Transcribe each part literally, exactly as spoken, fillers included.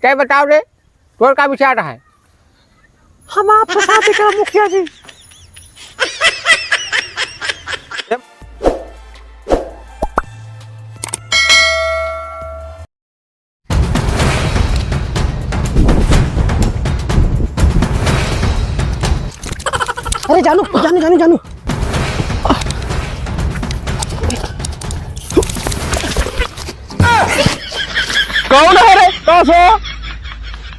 तै बताओ रे, तोर का विचार है? हम आपके साथ ही करब मुखिया जी। अरे जानू, जानू, जानू, जानू। कौन है रे? कहाँ से हो?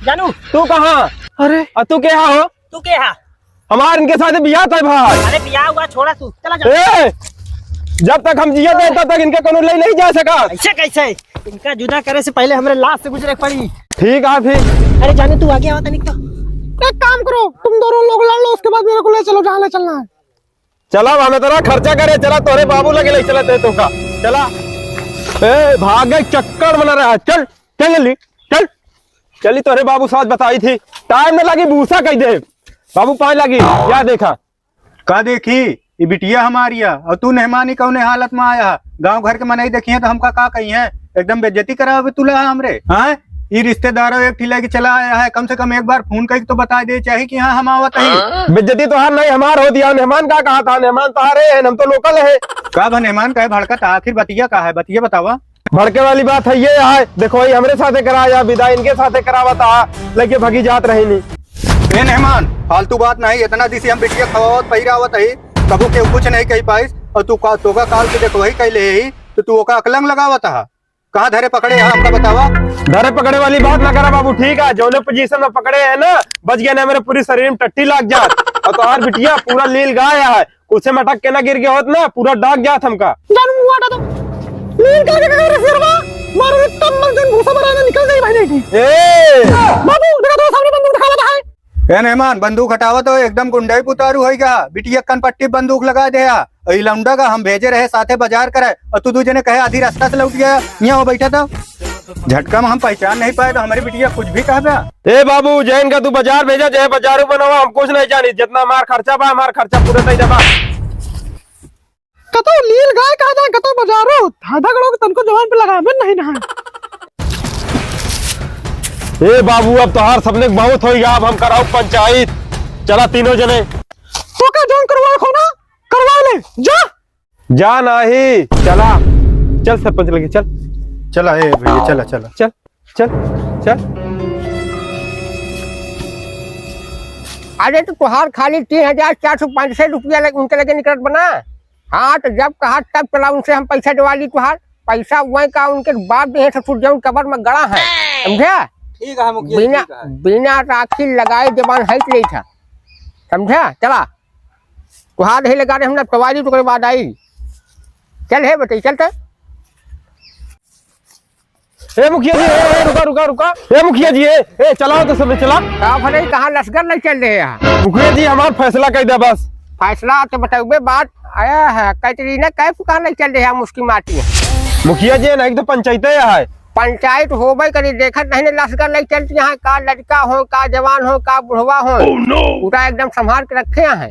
जानू। तू कहाँ? अरे। और तू क्या हो? तू के हा? हमार इनके साथ बियाह तय भाई। अरे बियाह हुआ, छोड़ा तू, चला जा। ए, जब तक हम जियत है, तब तक इनके कोनो ले नहीं जा सका। ऐसे कैसे? इनका जुदा करे से पहले हमरे लाश से गुजरे के पड़ी। ठीक है फिर। अरे जाने तू आगे आवा तनिक तो। एक काम करो, तुम दोनों लोग लड़ लो, उसके बाद मेरे को ले चलो जहाँ ले चलना है। चला, हमें तेरा खर्चा करे, चला तोरे बाबू लगे ले चला ते तो का। चला। ए, भागे चक्कर बना रहा है। चल, चल जल्दी, चल। चली तोरे बाबू साथ बताई थी, टाइम न लगी, भूसा कह दे। बाबू पाए लगी, या देखा। का देखी, ई बिटिया हमारी है, और तू मेहमानी कौने हालत में आया है? गांव घर के मनई देखिए तो हमका का कही है, एकदम बेइज्जती करावे तुला है हमरे, हाँ? ई रिश्तेदारों एक ठी लेके चला आया है, कम से कम एक बार फोन करके तो बता दे चाही कि हाँ हम आवत ही। बेइज्जती तोहार नहीं हमार हो दिया, मेहमान का कहा था, मेहमान तोहारे है, हम तो लोकल है। का बा मेहमान का है भड़का था, आखिर बतिया का है, बतिया बतावा। भड़के वाली बात है ये है, देखो भाई हमरे साथे करा या विदाई इनके साथे करावत आ, लगे भगी जात रही नी। ए मेहमान, फालतू बात नहीं, इतना दिसी हम बिटिया खवावत पहिरावत ही, कबो केहू कुछ नहीं कही पाइस, और तू का, तोका काल से देखो वही कह ले ही, तो तू ओका अकलंग लगावत हा। कहाँ धरे पकड़े है हमका बतावा? धरे पकड़े वाली बात ना करा बाबू, ठीक है, जौने पोजीशन में पकड़े है ना, बच गया ना, मेरे पूरी शरीर में टट्टी लाग जात, और तोहार बिटिया पूरा लील गाय है, कुछ में अटक के ना गिर गए होत ना, पूरा डाक जात हमका। जान मुंह हटा दो। नील करके का रे सिरवा? मारो रे तब मर जन भूसा बराना निकल जाई भाई नहीं। ए! बाबू, देखा तो सामने बंदूक दिखावा था है। ए मेहमान, बंदूक हटावा तो एकदम गुंडई पुतारू होई गा। बिटिया कन पट्टी बंदूक लगा दे आ। ई लौंडा का हम भेजे रहे साथे बाजार करे, और तू दू जने कहे आधी रास्ता से लौट गया। यहाँ वो बैठा था। झटका में हम पहचान नहीं पाए तो हमारी बिटिया कुछ भी कहबा। ए बाबू, जैन का तू बाजार भेजा, जय बाजारू बनावा, हम कुछ नहीं जानी, जितना हमार खर्चा बा, हमार खर्चा पूरा तय दबा। कतो लील गाय कहा जाए, कतो बाजारो, धाधा गड़ो के तनको जवान पे लगावे नहीं ना। ए बाबू, अब तोहार सबने बहुत होई गा, अब हम कराऊ पंचायत। चला तीनों जने। तो का जौन करवा खो ना, करवा ले, जा। जा नाही, चला। चल सरपंच लगे, चल। चला, ए भैया, चला, चला। चल, चल, चल। अरे तो तोहार खाली तीन हजार चार सौ पाँच सौ रुपया लग, उनके लगे निकलत बना। हाँ, तो जब कहा तब चला, उनसे हम पैसा दिवा ली तोहार। पैसा वही का उनके बाप दे हैं ससुर जौन कबर में गड़ा है, समझा? ठीक है मुखिया जी, बिना, ठीक है। बिना राखी लगाए जबान है नहीं था, समझा? चला। तोहार नहीं लगा रहे, हम ना सवारी तो करवा दाई। चल हे बेटे, चल तो। ए मुखिया जी, ए, ए, रुका, रुका, रुका। ए मुखिया जी, ए, ए, चलाओ तो सब, चला। का भले कहाँ लश्कर नहीं चल रहे हैं? मुखिया जी, हमार फैसला कह दे बस। फैसला तो बताऊबे बात। आया है, कैटरीना कैफ कहाँ नहीं चल रहे हैं, हम उसकी माटी। मुखिया जी, नहीं तो पंचायत है। पंचायत होबे करी, देखत नहीं ने लश्कर नहीं चलती हैं, का लड़का हो, का जवान हो, का बुढ़वा हो। Oh no! पूरा एकदम संभाल के रखे हैं।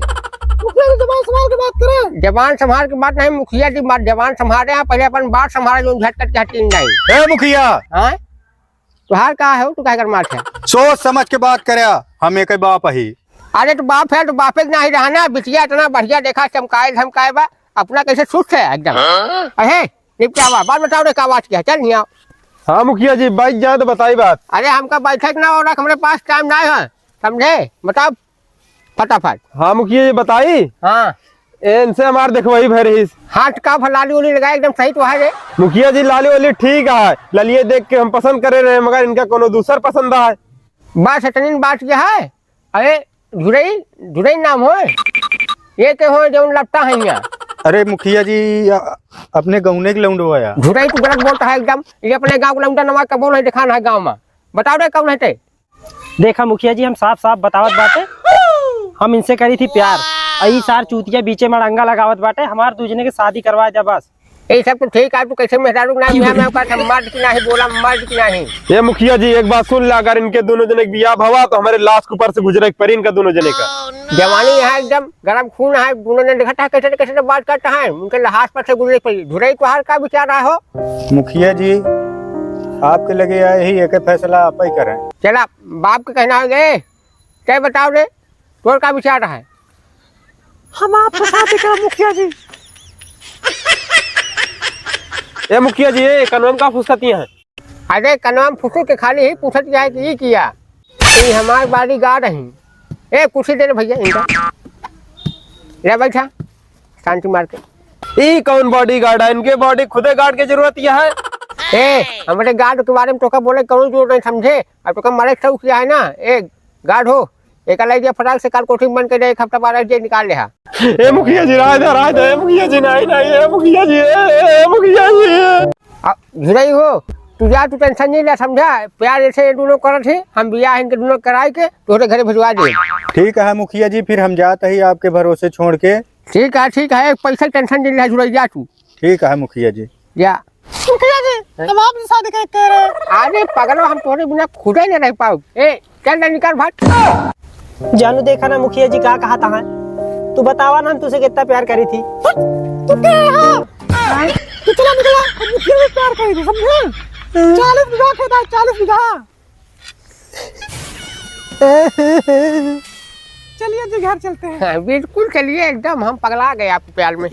मुखिया जी, जबान संभाल के बात करें। जबान संभाल के बात नहीं, मुखिया जी बात, जबान संभाले हैं, पहले अपन बात संभाले, जो झटकट के हटीन नहीं। ए मुखिया। हाँ? तुहार का है, तू काहे कर मारत है? सोच समझ के बात करे, हम एक बाप ही। अरे तो बाप है, तो बापे के नहीं रहा ना, बिटिया इतना बढ़िया देखा, चमकाए धमकाए बा, अपना कैसे सुस्त है एकदम। हाँ? अहे, निपटावा, बात बताओ रे, का बात किया, चल यहाँ। हाँ मुखिया जी, बाइक जाए तो बताई बात। अरे हमका बैठक ना हो रहा, हमरे पास टाइम नहीं है, समझे? बताओ। फटाफट। हाँ मुखिया जी, बताई। हाँ। ए, इनसे हमार देखवाई भय रहीस। हाथ का भर लाली उली लगाए, एकदम सही तो है रे। मुखिया जी, लाली वाली ठीक है, ललिए देख के हम पसंद करे रहे, मगर इनका कोनो दूसर पसंद है। बस इतनी बात यह है। अरे झुरई, झुरई नाम हो, ये के हो जौन लपटा है यहाँ? अरे मुखिया जी, अ-, अपने गौने के लौंडो है यार। झुरई तू गलत बोलता है एकदम, ये अपने गाँव के लौंडा नवा कबो नहीं दिखाना है गाँव में। बताओ रे कौन है ते? देखा मुखिया जी, हम साफ साफ बतावत बाटे, हम इनसे करी थी प्यार। आ ई सार चूतिया बीचे में अड़ंगा लगावत बाटे, हमार दू जने के शादी करवा दे बस। ये सब तो ठीक है, तू कैसे मेहरारू ना बियाह में ओकर मर्द की नहीं बोला, मर्द की नहीं। ये मुखिया जी, एक बात सुन ला, अगर इनके दोनों जने के बियाह भवा तो हमारे लाश के ऊपर से गुजरे के परी इनका दोनों जने का। जवानी है एकदम गरम खून है, दोनों ने देखा था कैसे कैसे बात करता है, उनके लहास पर से गुजरे के परी। झुरई तोहार का विचार रहा हो? मुखिया जी, आपके लगे आए ही, एके फैसला आप ही करें। चला, बाप के कहना है गे, तय बताओ रे, तोर का विचार है? हम आपसे शादी करब मुखिया जी। ए मुखिया जी, ए कनवा में का फुसकती हैं? अरे कनवा में फुसुक के खाली ही पूछत जाए कि ई किया? ई हमार bodyguard हैं। ए कुर्सी दे रे भैया इनका। ले बैठा, शांति मार के। ई कौन bodyguard है? इनके body खुदे guard के जरूरत यह है। ए, हमरे guard के बारे में तोका बोले कौन जरूरत नहीं समझे? अब तोका मारे शौक किया है ना? ए, guard हो, एका लाई दिया फटाक से, काल कोठी में बंद कर दे, एक हफ्ता बाद जे निकाल ले हा। ए मुखिया जी, राय दे, राय दे, ए मुखिया जी, नहीं, नहीं, ए मुखिया जी, ए, ए मुखिया जी। आ, झुरई हो, तू जा, तू tension नहीं ले, समझा? प्यार ऐसे ये दोनों करत है, हम बियाह इनके दोनों कराई के तोहरे घरे भिजवा दे। ठीक है मुखिया जी, फिर हम जात ही आपके भरोसे छोड़ के। ठीक है, ठीक है, एक पैसा tension नहीं ले, झुरई जा तू। ठीक है मुखिया जी। या। मुखिया जी, हैं? हम आपसे शादी करे कह रहे हैं। अरे पगलो, हम तोहरे बिना खुदे न रह पाउब। ए, चल ना, निकल भाग। जानू, देखा ना मुखिया जी का कहा था, तू बतावा ना, हम तुझसे कितना प्यार करी थी। तू क्या है? हाँ? तू चला निकला, हम मुखिया से प्यार करी थी, समझे? चालीस बीघा खेत है, चालीस बीघा। चलिए जी, घर चलते हैं। हाँ, बिल्कुल चलिए, एकदम हम पगला गए आपके प्यार में।